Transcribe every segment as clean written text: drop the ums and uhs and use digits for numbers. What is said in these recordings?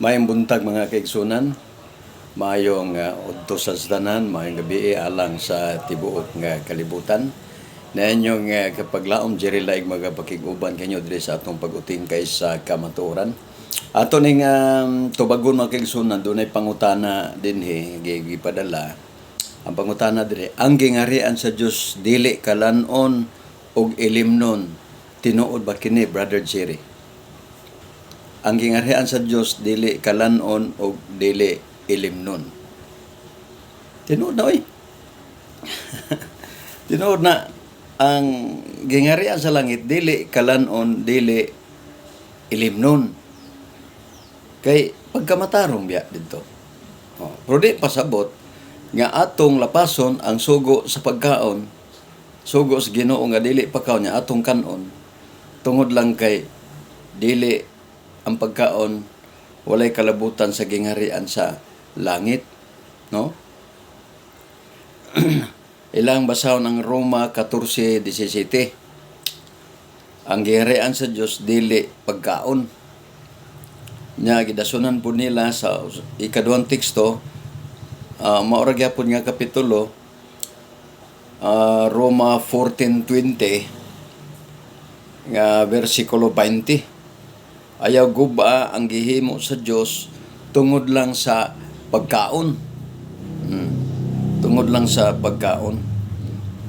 Maayong buntag, mga kaigsunan, maayong udto sa tanan, maayong gabi alang sa tibuok nga kalibutan. Na inyong kapaglaom Jerry Laig magapakig-uban kanyo diri sa atong pag-utingkay sa kamatuoran. Ato ning tubagon, mga kaigsunan, dunay pangutana dinhi gipadala. Ang pangutana diri, ang gingarian sa Dios dili kalanon og ilimnon. Tinuod ba kini, Brother Jerry? Ang gingarian sa Dios dili kalanon og dili ilimnon. Tinuod na oy. Tinuod na ang gingarian sa langit dili kalanon, dili ilimnon. Kay pagkamatarong biya didto. Oh, pero di pasabot nga atong lapason ang sugo sa pagkaon, sugo sa Ginoo nga dili pagkaon niya atong kanon tungod lang kay dili ang pagkaon walay kalabutan sa gingharian sa langit, no? Ilang basahon ang Roma 14:17. Ang gingharian sa Dios dili pagkaon. Nya gidasunan po nila sa ikaduhang teksto, mao ra gyapon nga kapitulo, Roma 14:20 nga versikulo 20. Ayaw guba ang gihimo sa Dios tungod lang sa pagkaon. Tungod lang sa pagkaon.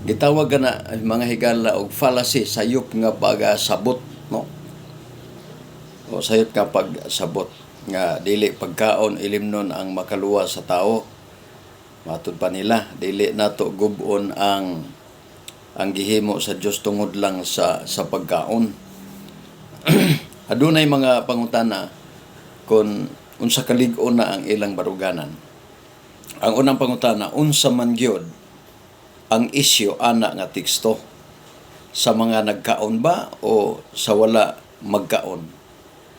Gitawag ka na, mga higala, og fallacy, sayop nga pagasabot, no? O sayop nga pagsabot nga dili pagkaon, ilimnon ang makaluwas sa tao. Matud pa nila, dili nato gubon ang gihimo sa Dios tungod lang sa pagkaon. Adunay mga pangutana kon unsa kalig-on na ang ilang baruganan. Ang unang pangutana, unsa man gyud ang isyu ana nga teksto? Sa mga nagkaon ba o sa wala magkaon?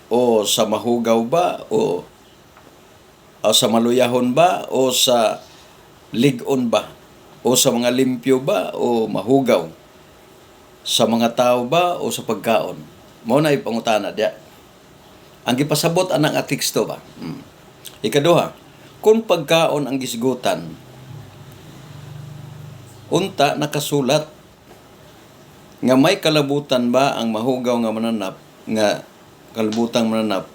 O sa mahugaw ba o sa maluyahon ba o sa lig-on ba? O sa mga limpyo ba o mahugaw? Sa mga tao ba o sa pagkaon? Mao na ipangutana diya. Ang gipasabot ana nga teksto ba? Ikaduha, kung pagkaon ang gisgutan, unta nakasulat nga may kalabutan ba ang mahugaw nga mananap, nga kalabutang mananap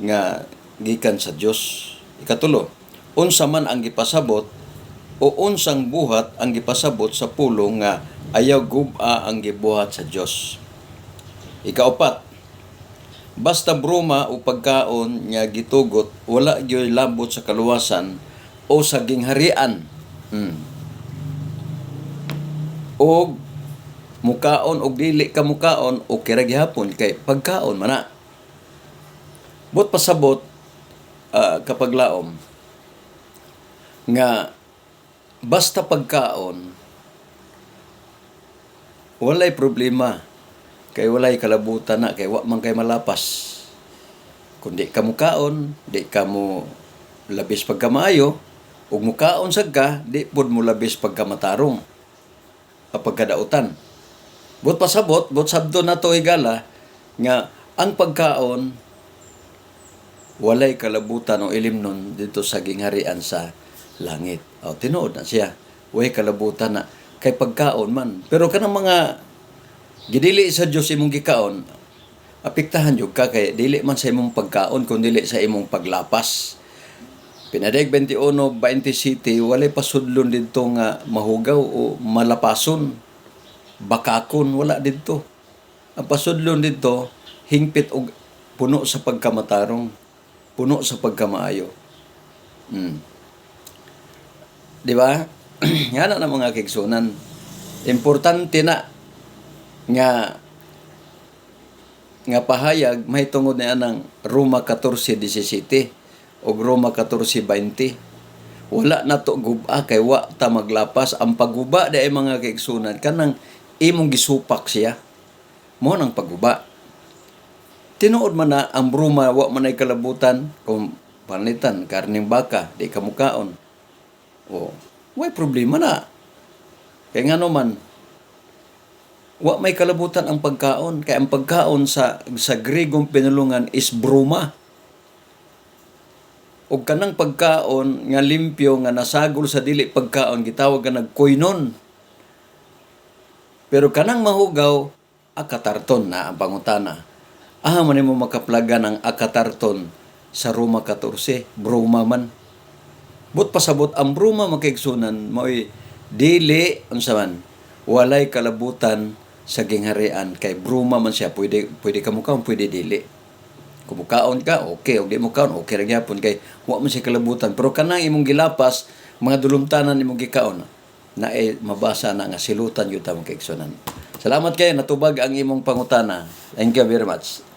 nga gikan sa Dios? Ikatulo, unsa man ang gipasabot o unsang buhat ang gipasabot sa pulong nga ayaw guba ang gibuhat sa Dios? Ikaupat, basta broma o pagkaon nga gitugot, wala gyoy labot sa kaluwasan o sa gingharian. Og mukaon og dili ka mukaon, okay ra gihapon kay pagkaon man na. But pasabot, kapag laom nga basta pagkaon walay problema kay walay kalabutan na kay wa man kay malapas. Kung di ka mukaon, di ka mo labis pagkamaayo, ug mukaon sad ka, di pud mo labis pagkamatarong o pagkadautan. But pasabot, but sabto na to, higala, nga ang pagkaon walay kalabutan o ilimnon dito sa gingharian sa langit. O tinuod na siya. Walay kalabutan na kay pagkaon man. Pero kanang mga gidili sa Dios imong gikaon, apektahan jud ka kay dili man sa imong pagkaon kun dili sa imong paglapas. Pinadayag 21:27, walay pasudlon didto nga mahugaw o malapason. Bakakon, wala didto. Ang pasudlon didto, hingpit og puno sa pagkamatarong, puno sa pagkamaayo. Di ba? Nga na mga kaigsunan. Importante na nga nga pahayag mahitungod ni anang Roma 14:17 ug Roma 14:20. Wala na to guba kay wa ta maglapas. Ang pagguba di ay, mga kaigsunan, kanang imong gisupak siya mo nang pagguba. Tinuod man na ang bruma wa man ay kalabutan kung panlitan karning baka di ka mukaon o way problema na kay ngano man wa may kalabutan ang pagkaon, kay ang pagkaon sa Gregong pinulungan is bruma. Ug kanang pagkaon nga limpyo nga nasagol sa dili pagkaon, gitawag nga nagkoinon. Pero kanang mahugaw, akatarton na ang pangutana. Aha man nimo makaplagan ang akatarton sa Roma 14, broma man. But pasabot ang broma, mga kaigsunan, mao'y dili unsa man, walay kalabutan sa gingharian kay bruma man siya, pwede pwede ka mukaon, pwede dili. Kung mukaon ka, okay. Kung di mo kaon, okay ra gyapon kay wa man siya kalabutan. Pero kanang imong gilapas, mga dulumtanan imong gikaon, na eh, mabasa na nga silutan gyud ta, mga kaigsunan. Salamat kayo, natubag ang imong pangutana. Thank you very much.